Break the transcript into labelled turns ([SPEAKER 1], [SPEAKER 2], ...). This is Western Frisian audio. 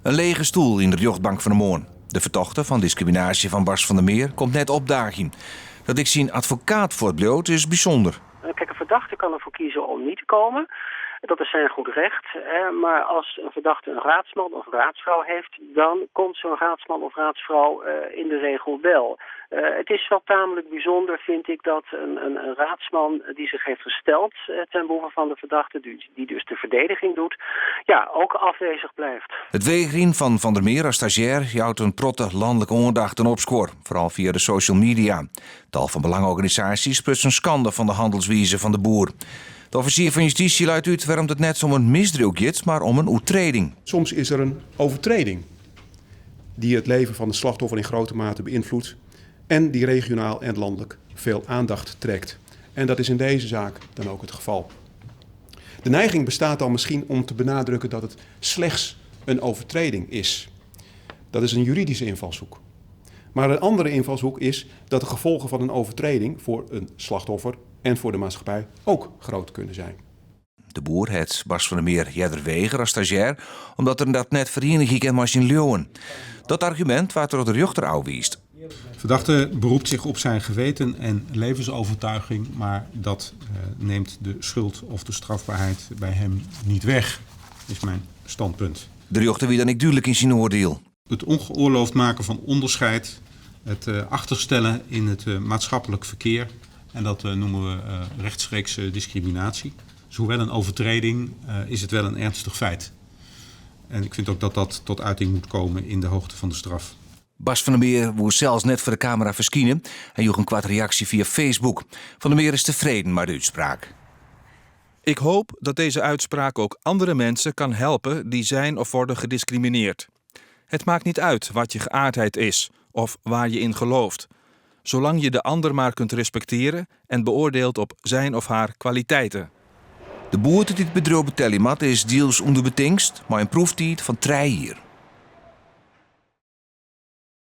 [SPEAKER 1] In lege stoel yn de rjochtbank fan 'e moarn. De fertochte fan diskriminaasje fan Bas van der Meer komt net opdaagjen. Dat ek syn advokaat fuortbliuwt is bysûnder.
[SPEAKER 2] Kijk, een verdachte kan ervoor kiezen om niet te komen. Dat is zijn goed recht. Maar als een verdachte een raadsman of raadsvrouw heeft, dan komt zo'n raadsman of raadsvrouw in de regel wel. Het is wel tamelijk bijzonder, vind ik, dat een raadsman die zich heeft gesteld ten behoeve van de verdachte, die dus de verdediging doet, ja, ook afwezig blijft.
[SPEAKER 1] It wegerjen fan Van der Meer as stazjêr jout in protte lanlike oandacht en opskuor, foaral fia de social media. Tal fan belangeorganisaasjes sprutsen skande fan de hannelswize fan De Boer. De offisier fan justysje leit út wêrom't it net om in misdriuw giet, mar om in oertreding.
[SPEAKER 3] Soms is er een overtreding die het leven van het slachtoffer in grote mate beïnvloedt en die regionaal en landelijk veel aandacht trekt. En dat is in deze zaak dan ook het geval. De neiging bestaat dan misschien om te benadrukken dat het slechts een overtreding is. Dat is een juridische invalshoek. Maar een andere invalshoek is dat de gevolgen van een overtreding voor een slachtoffer en voor de maatschappij ook groot kunnen zijn.
[SPEAKER 1] De Boer hat Bas van der Meer earder wegere as stazjêr, omdat er dat net ferienigje kin mei syn leauwen. Dat argumint waard troch de rjochter ôfwiisd.
[SPEAKER 4] Verdachte beroept zich op zijn geweten en levensovertuiging, maar dat neemt de schuld of de strafbaarheid bij hem niet weg, is mijn standpunt.
[SPEAKER 1] De rjochter wie dan ek dúdlik yn syn oardiel.
[SPEAKER 4] Het ongeoorloofd maken van onderscheid, het achterstellen in het maatschappelijk verkeer en dat noemen we rechtstreeks discriminatie. Dus hoewel een overtreding is het wel een ernstig feit. En ik vind ook dat dat tot uiting moet komen in de hoogte van de straf.
[SPEAKER 1] Bas van der Meer woe sels net foar de kamera ferskine. Hy joech in koarte reaksje fia Facebook. Van der Meer is tefreden mei de útspraak.
[SPEAKER 5] Ik hoop dat deze uitspraak ook andere mensen kan helpen die zijn of worden gediscrimineerd. Het maakt niet uit wat je geaardheid is of waar je in gelooft. Zolang je de ander maar kunt respecteren en beoordeelt op zijn of haar kwaliteiten.
[SPEAKER 1] De boete dy't it bedriuw betelje moat is diels ûnder betingst, mei in proeftiid fan trije jier.